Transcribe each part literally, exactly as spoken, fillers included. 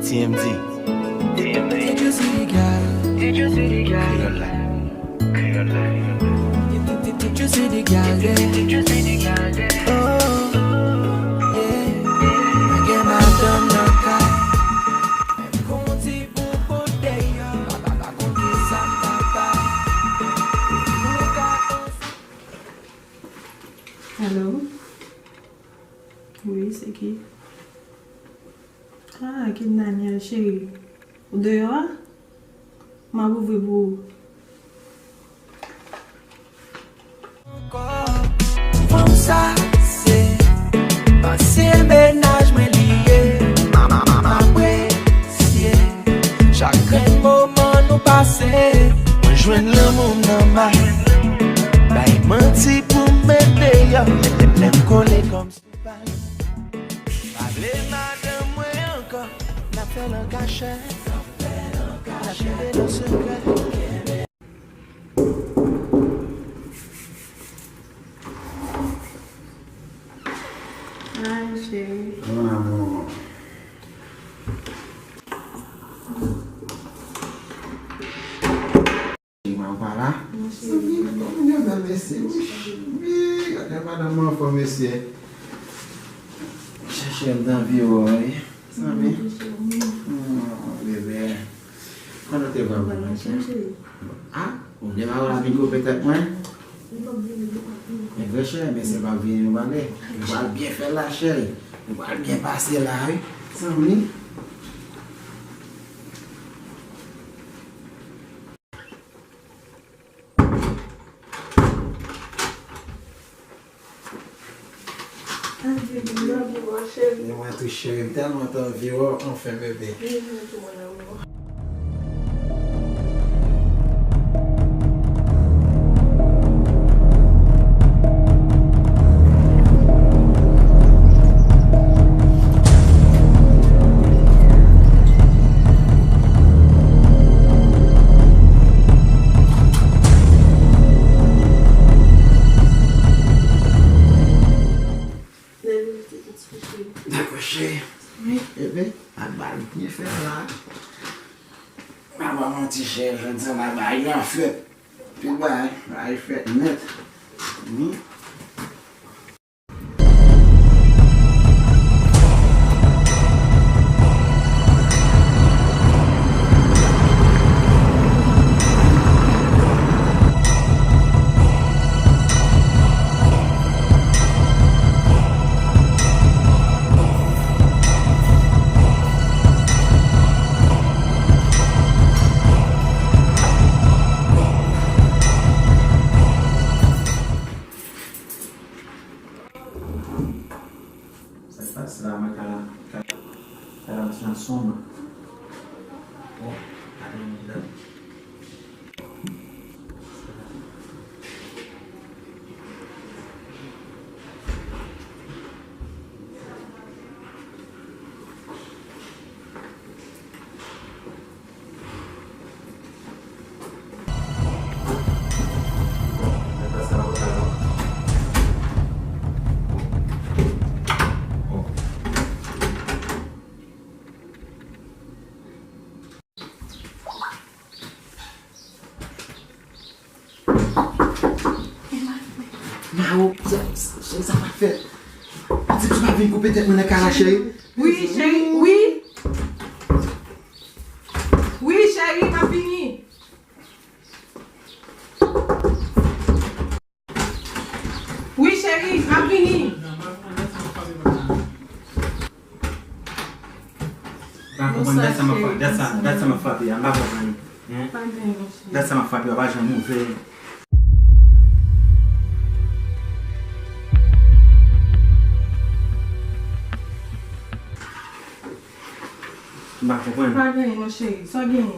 T M D. T M D. Did you see the girl? Did you see the girl? Kreyòl Live. Kreyòl Live. Did you see the girl there? Did you see the girl there? Oh, yeah. Mwen gen madanm nan kay. Menm gon ti pou pote yo. Pa, pa, pa, gon ki sa m pa bay. Nou ka ansanm. Hello? Wi, se ki? Ah, Kid Daniel, cheri. Ou deyò a? M ap ouvri pou ou. Ankò, fanm sa, se ansyen mennaj mwen li ye. M, m, m, m apresye chak grenn moman nou pase. Mwen jwenn lanmou m nan may. Bay manti pou m met deyò. Lè, lè, lè m kole kòm Pa vle madanm mwen ankò, n ap fè l an kachèt, n ap kenbe nan sekrè. Ay, cheri. Mon amour. Mwen pa la. Zanmi, kòman yo bèl mesye? Wi, gade madanm mwen anfòm mesye. Chèche m nan vi w, wi. Zanmi. Hmm, bebe. Kòman te va, mwen? Ah, ou demare la vin koupe tèt mwen? Men vrè chè, mesye pa vini nou pale. Nou pral byen fè la, cheri. Nou pral byen pase la, wi. Zanmi. Ay, bebe, bravo, ma chérie. E mwen tou, cheri, m tèlman t anvi wè w, anfen, bebe. E mwen tou, mon amour. Dakò, cheri. Wi. Bebe, al ba l byen fèt la. M pa ba manti, cheri, jodi a m al ba yo yon fèt. Tout bagay, bagay fèt nèt. Wi. Sa k pase la, mwen ka, ka, ka la sou yon sonm. Bon, gade yon moun la. Mao, sa, sa, sa pa fèt. Pitit, ou pa vin koupe tèt mwen nan kay la, cheri? Wi, cheri, wi. Wi, cheri, m ap vini. Wi, cheri, m ap vini. M pa konprann dat sa m ap frape, dat sa, dat sa m ap frape a, m pa konprann. Hein? Dat sa m ap frape a, pa janm ouvè. M pa konprann. Pa gen anyen non, cheri. Sa w genyen?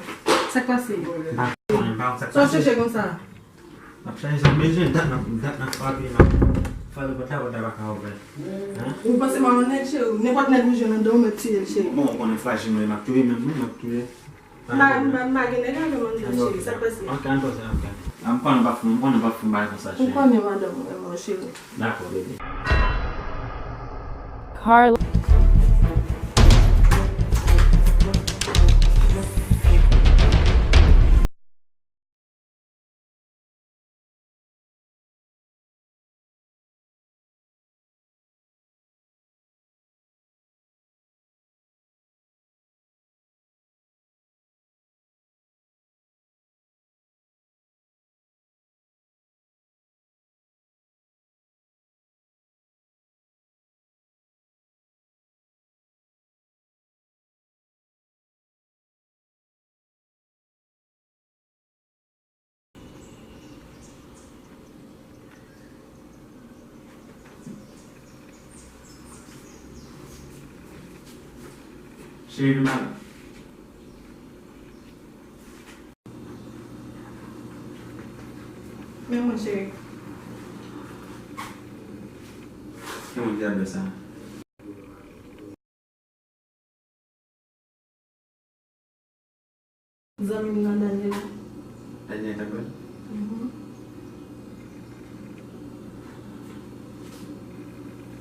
Sa k pase? M pa konprann, m pa konn sa k pase. Sa w chèche konsa? M ap chache sa m bezwen, dat nan, dat nan frape la. Pale pòt la, pòt la pa ka ouvè. Hein? Ou panse m a yon nèg, cheri? Nenpòt nèg ou jwenn anndan, ou mèt tiye l, cheri. Bon, ou konnen frajil mwen, m ap touye menm, wi, m ap touye. M pa, m pa, m pa gen nèg avè m anndan, cheri. Sa k pase? Ok, ann pase, ok. Ah, m konnen w p ap fè, m konnen w p ap fè yon bagay konsa, cheri. Ou konnen madanm ou renmen w, cheri. Dakò, bebe. Carla. Cheri, vin la. Men mwen, cheri. Ki moun ki t ap bwè sa? Zanmi m nan, Daniel. Daniel t ap bwè l? Mhm.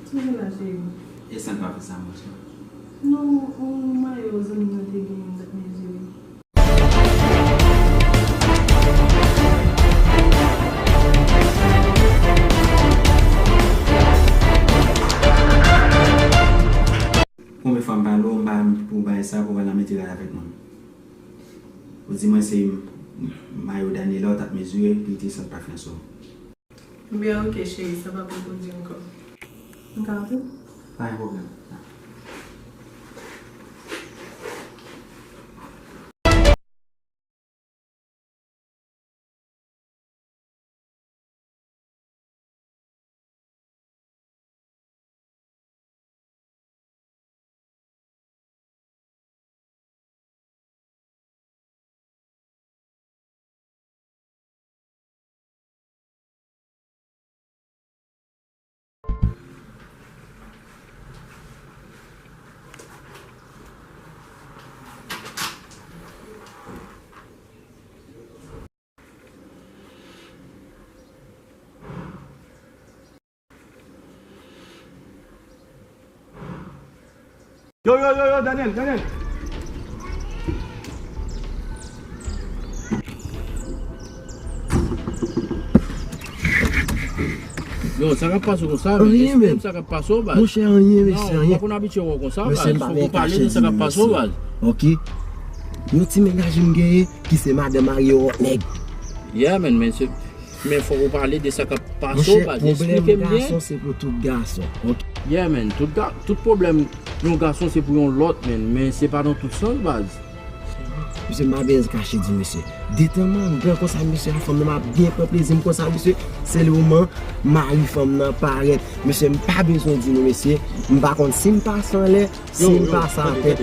Sonje la, cheri. E sa l pa fè sa, monchè? Non, yon mayo zanmi m nan te genyen, m t ap mezire. Konbyen fwa m pale w, m pa renmen pou w bay sa, pou w al nan mete ray avèk mwen. Ou di mwen se mayo Daniela w t ap mezire, li te santi pa fè sou. Ebyen, ok, cheri, sa pa pou w di ankò. M ka antre? Pa gen pwoblèm. Yo, yo, yo, yo, Daniel, Daniel. Yo, sa k ap pase w konsa, men? Anyen, men. Sa k ap pase w, baz? Monchè, anyen, mesye, anyen. Non, ou pa konn abitye wè w konsa, baz. Fòk ou pale de sa k ap pase w, baz. Ok. Yon ti mennaj m genyen ki se madanm marye yon lòt nèg. Yeah, man, men se, men fòk ou pale de sa k ap pase w, baz. Eksplike m byen. Monchè, pwoblèm gason se pou tout gason, ok? Yeah, man, tout ga-, tout pwoblèm yon gason se pou yon lòt, man, men se pa nan tout sans, baz. Mesye, m pa bezwen kache di mesye. Detan m andan konsa, mesye, a fanm nan m ap byen pran plezi m konsa, mesye. Sèlman, mari fanm nan parèt. Mesye, m pa bezwen di nou, mesye. M pa konn si m pase anlè, si m pase atè.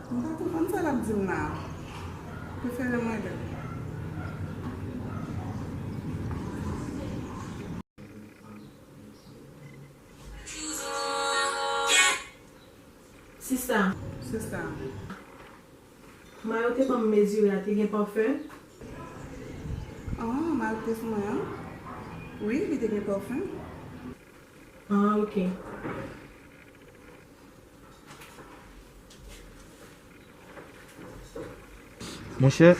M pa konprann sa l ap di m la. Prefere m rele l. Sista. Sista. Mayo te ban m mezire a te gen pafen? Ah, mayo te sou mwen an? Wi, li te gen pafen. Ah, ok. Monchè,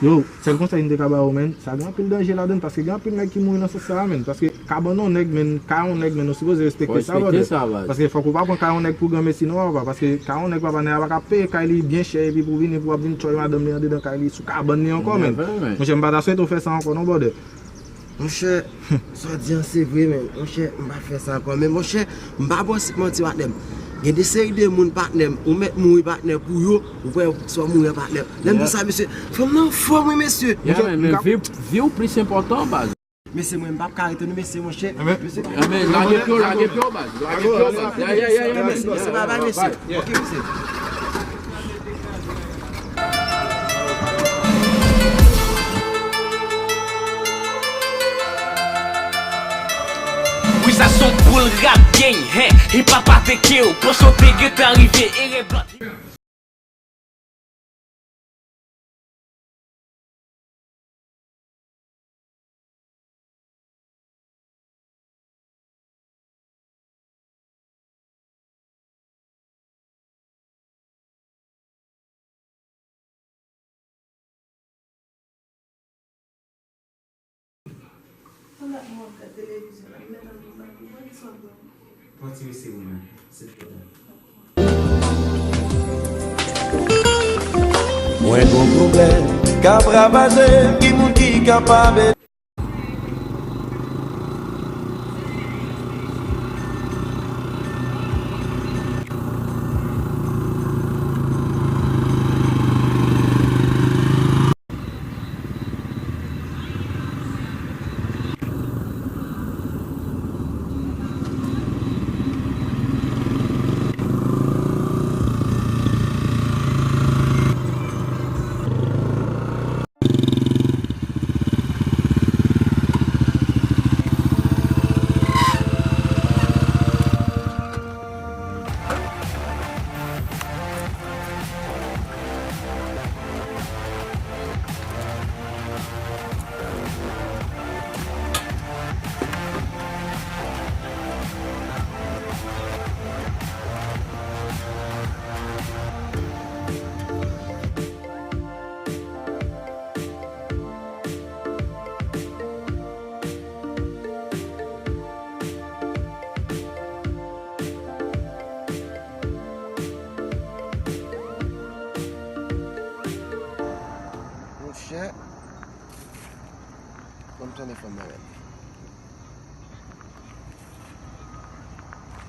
yo, sèl konsèy m te ka ba w, menn, sa gen anpil danje ladann, paske gen anpil nèg ki mouri nan sans sa a, menn, paske kabann yon nèg, menn, kay yon nèg, menn, ou sipoze respekte sa, brother. Paske fòk ou pa pran kay yon nèg pou granmesi non, papa, paske kay yon nèg, papa, nèg la pa ka peye kay li byen chè, epi pou vini, pou w ap vin tchòy madanm li andedan kay li, sou kabann li ankò, menn. Monchè, m pa ta swete w fè sa ankò non, brother. Monchè, sa w di an se vre, men, monchè, m pa fè sa ankò. Men, monchè, m pa ba w sik manti, patnè m. Gen de seri de moun, patnè m, ou mèt mouri, patnè, pou yo, ou pral swa mouri an, patnè. Lè m di sa, mesye, fanm nan anfòm, wi, mesye. Yeah, man, men vi, vi w plis enpòtan, baz. Mesye, mwen, m p ap ka rete, non, mesye, monchè. Mesye, lage pye w, lage pye w, baz. Lage pye w, baz. Ya, ya, ya, ya. Mesye, mesye, babay, mesye. Ok, mesye. Wi, sa se yon boul rap gang, hen. Hip hop avèk yo, panse w te gentan rive, erè blan. Pandan m ap gad televizyon la, m mèt anvi pale. Pran ti mesye ou menm. Se pwoblèm. Mwen gon pwoblèm k ap ravaje m, ki moun ki kapab ede? Monchè, ban m tande fanm nan menm.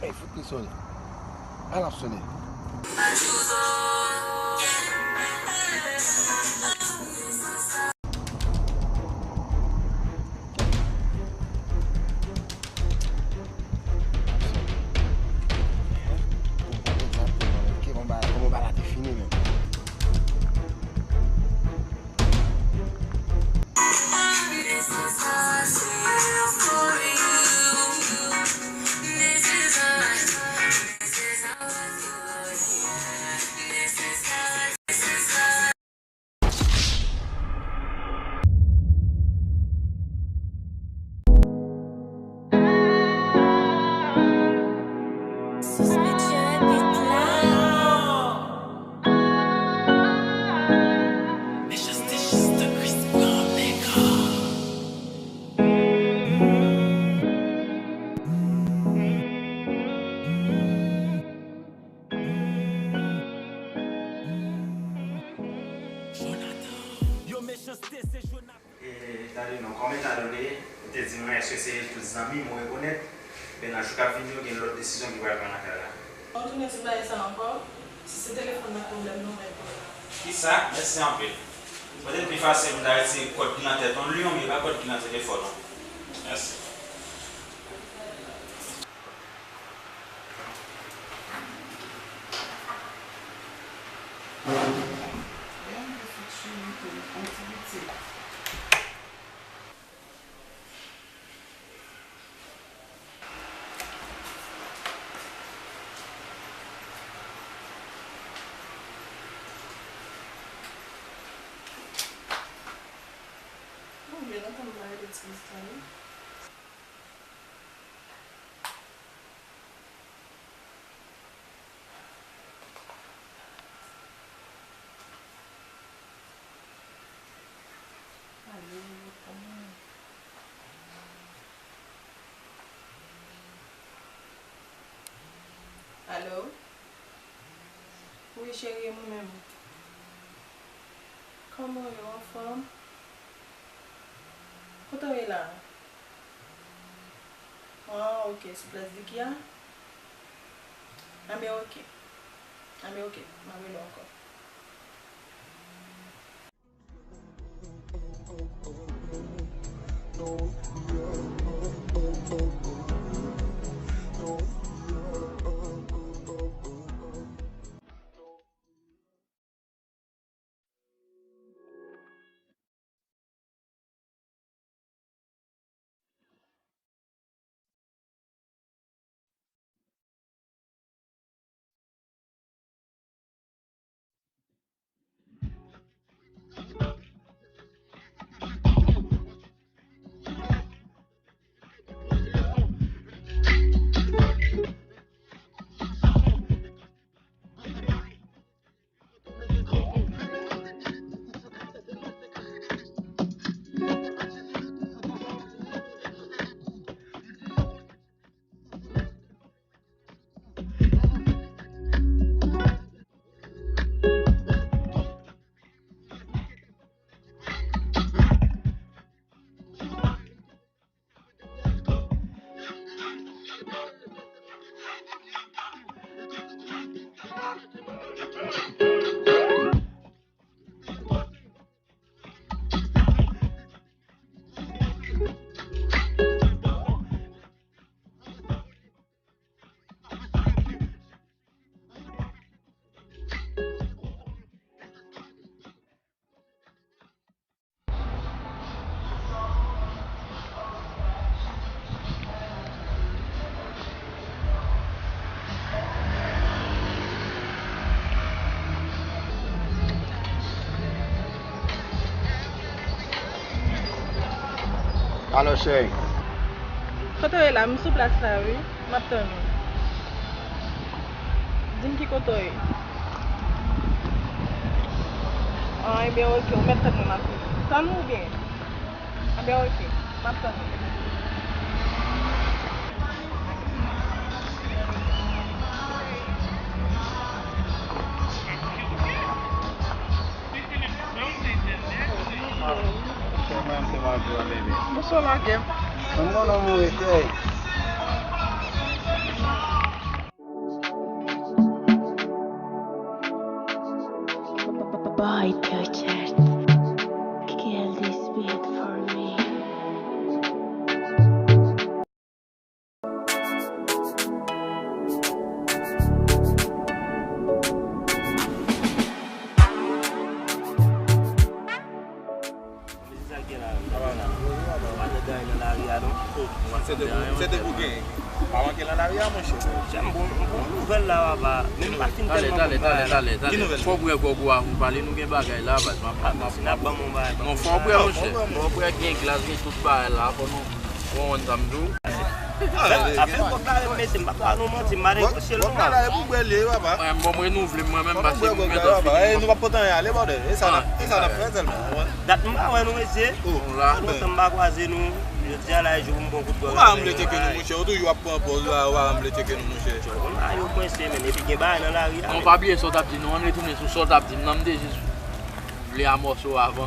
Ey, fout li sonnen. Al ap sonnen. Bon, bon, egzakteman, men ki bon bagay, bon bagay la te fini menm. Yo, mechanste se Jonathan. E, tande non, kòm etadone, ou te di mwen, èske se tout zanmi m ou rekonèt? Ben, nan jou k ap vini yo, gen lòt desizyon ki pral pran nan ka la. An tounen sou bagay sa ankò, si se telefòn nan pwoblèm nou, men pwoblèm. Kisa? Mèsi anpil. Petèt pi fasil pou m ta retire kòd ki nan tèt yon lyon, men e pa kòd ki nan telefòn ou. Mèsi. Ou byen lontan m pa rete ti Kristal wi. Alo, kòman? Alo? Wi, cheri, e mwen menm. Kòman w ye, w anfòm? Kote w ye la? Ah, ok, sou plas Diki a? Anben, oke. Anben, oke. M ap rele w ankò. Alo, cheri. Kote w ye la? M sou plas la, wi. M ap tann ou. Di m ki kote w ye. Ah, ebyen, oke, ou mèt tann mwen, m ap vini. Tann ou byen? Ebyen, oke, m ap tann ou. Bonswa, lage m. Mwen konnen w mouri, cheri. Boy Pure Chart, kill this beat for me. Mesye, sa k gen la menm? Sa va la. Ou pa nan gay nan lari a non. Se te pou, se te pou gen. Pa manke nan lari a, monchè. Chè, m bon, m bon nouvèl la, papa. Men m pa fin tèlman bon bagay la. Talè, talè, talè, talè. Ki nouvèl? Fò w bwè gwòg ou a pou pale, nou gen bagay la, baz. M ap, m ap, m ap. Non, fò w bwè, monchè. Fò w bwè, gen glas, gen tout bagay la, fò nou konprann sa m di w. Afè gwòg la, mesye, m pa ba nou manti, m pa negosye l non. Gwòg la, e pou bwè l ye, papa. Mwen, bon, m renouvle mwen menm, paske m gen tan fini. E, nou p ap pote anyen ale, brother. E sa n ap, e sa n ap fè sèlman. Dat m pa wè nou, mesye. Lontan m pa kwaze nou. Jodi a la, e jou pou m pran kout gwòg avè nou. Ou pa ranble tcheke nou, monchè. Ou toujou ap pran pòz la, ou pa ranble tcheke nou, monchè. Ou konn bagay yo kwense, men epi gen bagay nan lari a. Non, pa bliye sa w t ap di, non, ann retounen sou sa w t ap di m nan, m te jis vle amòse w avan.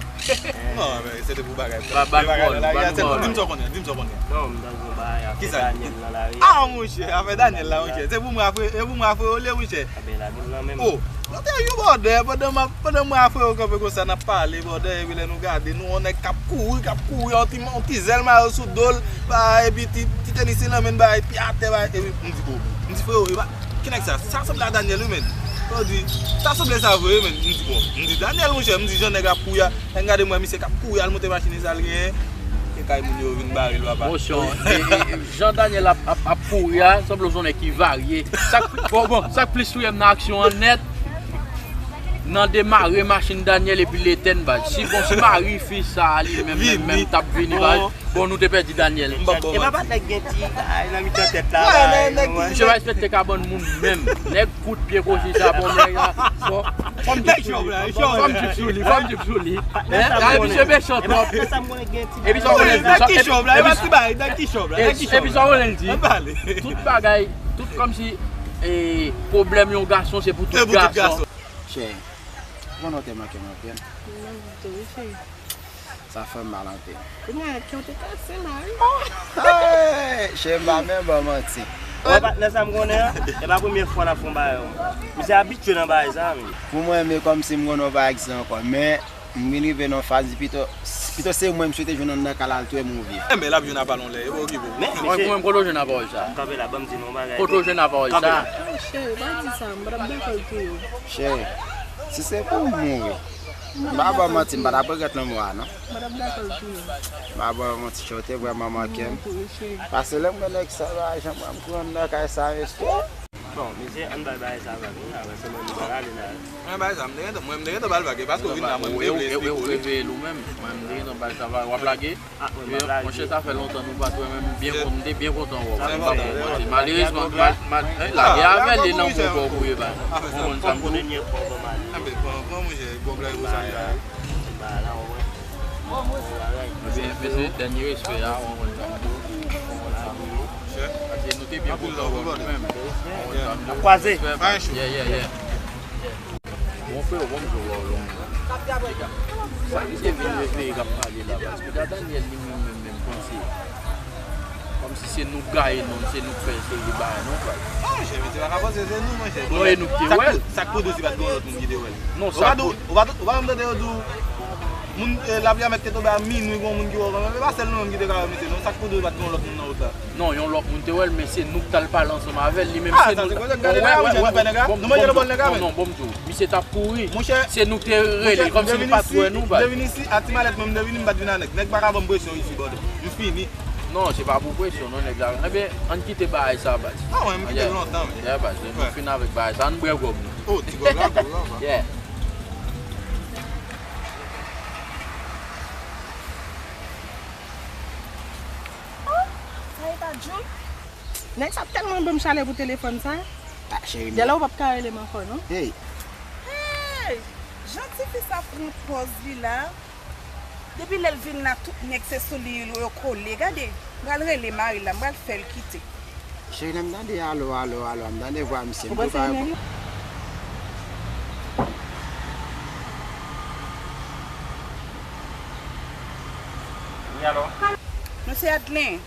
Non, men se te pou bagay. Ba, ba nou pawòl, ba nou pawòl. Di m sa w konnen, di m sa w konnen. Non, m tande yon bagay, afè Daniel nan lari a. Ah, monchè, afè Daniel la, monchè. Se pou mwen afè, se pou mwen afè w le, monchè. Enben, lage m nan men m. Oh, nou te yon bòdè, pandan m ap, pandan mwen afè w kanpe konsa, n ap pale, bòdè, epi lè nou gade, nou yon nèg k ap kouri, k ap kouri, yon ti, yon ti zèl mare sou do l, ba, epi ti, ti tenis li nan men l, ba, epi atè, ba, epi m di, oh, m di, freo, e pa, ki nèg sa? Sa sanble a Daniel, wi, menn. Sa w di, sa sanble sa vre, wi, menn. M di, bon, m di, Daniel, monchè, m di, jan nèg la ap kouri a, lè m gade m wè misye k ap kouri al monte machin li, sa l genyen. E kay moun yo vin bare l, papa. Mosyon, e, e, e, jan Daniel ap, ap, ap kouri a, sanble w se yon nèg ki varye. Sa k, bon, bon, sa k plis touye m nan aksyon an nèt, nan demare machin Daniel epi l etenn, baz. Si, bon, si mari fi sa a li menm, menm, menm t ap vini, baz, bon, nou te pèdi Daniel. E pa patnè k gen ti bagay nan mitan tèt la, bagay, misye pa respekte kabann moun menm. Nèg kout pye kochi sa, bon, nèg la, bon, fò m dip sou li, fò m dip sou li, fò m dip sou li. Hein? Epi se mechan twòp. Epi sa w konnen, nèg ki chòv la, e pa ti bagay, nèg ki chòv la, nèg ki chòv la. Epi sa w konnen l di, tout bagay, tout kòmsi, e, pwoblèm yon gason, se pou tout gason. Chè, ou konnen w te manke m anpil. Mwen menm tou, wi, cheri. Sa fè m mal anpil. Kounye a, kè w te kase la, wi. Hey! Chè, m pa menm ba w manti. Wè, patnè, sa m konnen an, e pa premye fwa n ap fè yon bagay, non. Misye abitye nan bagay sa, men. Pou mwen, men kòmsi m konnen yon bagay ki se ankò, men m vin rive nan yon faz, pito, pito se mwen m swete jwenn anndan ka l al touye m ou viv. Enben, l ap jwenn apa yon lè, e pa okipe w. Men, mwen, mesye, mwen, kote w jwenn apa sa? Kanpe la, ban m di nou yon bagay. Kote w jwenn apa sa? Cheri, pa di sa, m pa t ap dakò l touye w. Cheri, si se pou m mouri, m pa ba w manti, m pa t ap regrèt lanmò a, non. M pa t ap dakò l touye w. M pa ba w manti, cheri, w te vrèman manke m. Paske lè m wè nèg sa yo pa janm wè m kouri anndan kay sa, mesye. Bon, mesye, ann bay bagay sa vag, wi, la, paske mwen, nou pral ale la. Mwen, bagay sa, m te gentan, mwen, m te gentan ba l vag, e paske w vin la, mwen, m te vle esplike w li. Ou reveye l ou menm. Mwen, m te gentan ba l sa vag. W ap lage? Ah, mwen, m ap lage. Monchè, sa fè lontan nou pa t wè, men m byen kon-, m te byen kontan wè w. Sa fè lontan. Malerezman, mal, mal, eh, lage avè li nan mwen kò w kouye ba. Ou konprann sa m di w? Enben, pran, pran, monchè, gòb la, e pou sa li la. Ebyen, mesye, dènye respè a, ou konprann sa m di w. Paske nou te byen kontan wè w nou menm. Ou konprann sa m di w. N ap kwaze. Yeah, yeah, yeah. Bon, frè, bon, m di w, wè w lontan. Sa ki te vin reveye k ap pale la, paske Daniel li menm, menm, menm, panse kòmsi se nou k gaye non, se nou k fè seri de bagay non, frè. Non, monchè, mesye pa ka panse se nou, monchè. Non, e nou k te wè l. Sa k pou di w si pa t gen yon lòt moun ki te wè l? Non, sa k pou... Ou pa, ou pa janm tande yo di w, moun, eh, lapli a mèt te tonbe a minwi, gen yon moun ki wè w kanmenm. E pa sèl nou menm ki te ka wè misye, non. Sa k pou di w pa t gen yon lòt moun nan wout la? Non, yon lòt moun te wè l, men se nou k t al pale ansanm avè l. Li menm se nou. Ah, sa se koze, gade nèg la, monchè, nou fè nèg la. Nou manje nan bòl nèg la, men. Non, non, bon, m di w, misye t ap kouri. Se nou k te rele, kòmsi li pa t wè nou, baz. Mwen, m te vin isi, a ti malèt mwen, m te vini, m pa t vin a nèg. Nèg pa ka ban m presyon isi, brother. M fini. Non, se pa pou presyon, non, nèg la. Ebyen, ann kite bagay sa, baz. Ah, wi, m kite l lontan, wi. Yeah, baz, nou fin avèk bagay sa, ann bwè gòb nou. Oh, ti gòb la, gòb la, pa. Yeah. Oh, sa e pa Jun? Nèg sa ap tèlman ban m chalè pou telefòn sa. Ah, cheri m. Dèlè ou p ap ka rele m ankò, non? Hey! Hey! Jan tifi sa pran pòz li la. Depi lè l vin la, tout nèg se sou li yo kole. Gade, m pral rele mari l la, m pral fè l kite. Cheri, lè m tande alo, alo, alo, m tande vwa misye, m tou pa reponn. Wi, alo? Mesye Adlen,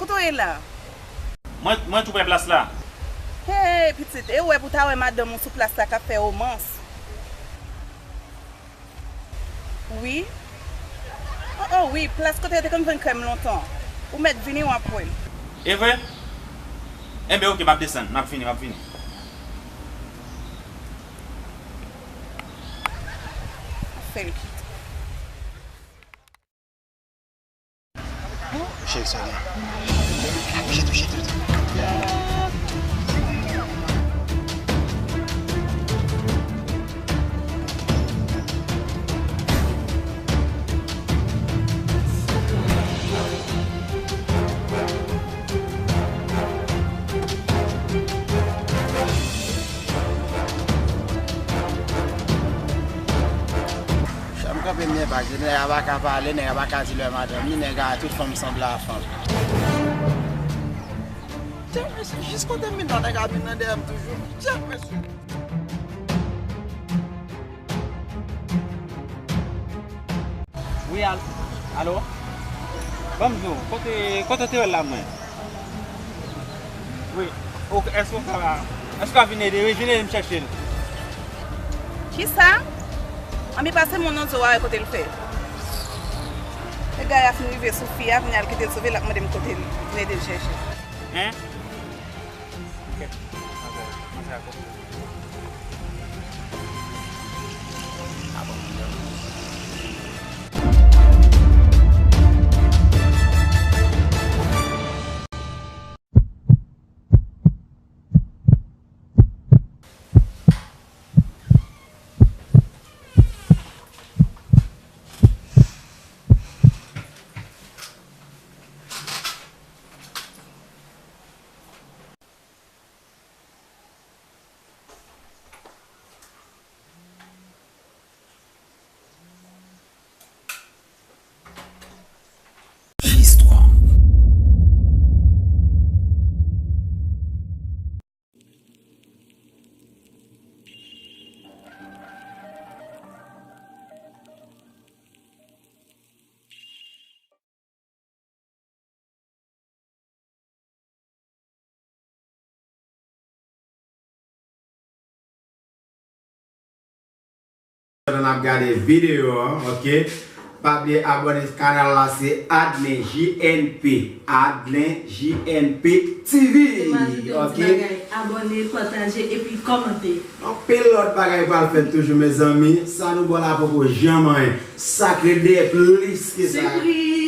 kote w ye la? Mwen, mwen tou prè plas la. Hey, pitit, e ou wè pou w ta wè madanm ou sou plas la k ap fè womans. Wi. Oh, oh, wi, plas kote yo te konn vann krèm lontan. Ou mèt vini, w ap wè l. E vre? Enben, oke, m ap desann. M ap vini, m ap vini. Fè l kite. Cheri, sa gen. Touche, touche, touche. Chanm kanpe m byen bak, nèg a pa ka pale, nèg a pa ka di lè madanm li, nèg a tout fanm sanble a fanm. Djèl mesye, jis kote m vin nan, nèg a vin nan dèyè m toujou. Djèl mesye. Wi, al-, alo? Ban m di w, kote, kote w te wè l la, mwen? Wi. Ou, èske w ka, èske w ka vin ede? Wi, vin ede m chèche l. Kisa? Anben pase m yon nonm, w a wè kote l fè. Nèg la fin rive sou fi a, kounye a l kite l sove, l ap mande m kote l, vin ede l chèche. Hein? Ok. Mwen fè akò. pandan n ap gade videyo a, ok? Pa bliye abòne kanal la, se Adlen J N P. Adlen J N P T V, ok? Abòne, pataje, epi kòmante. Anpil lòt bagay pral fèt toujou, mezanmi. Sa nou ba w la poko janm anyen. Sa k rete plis ke sa. Sipriz!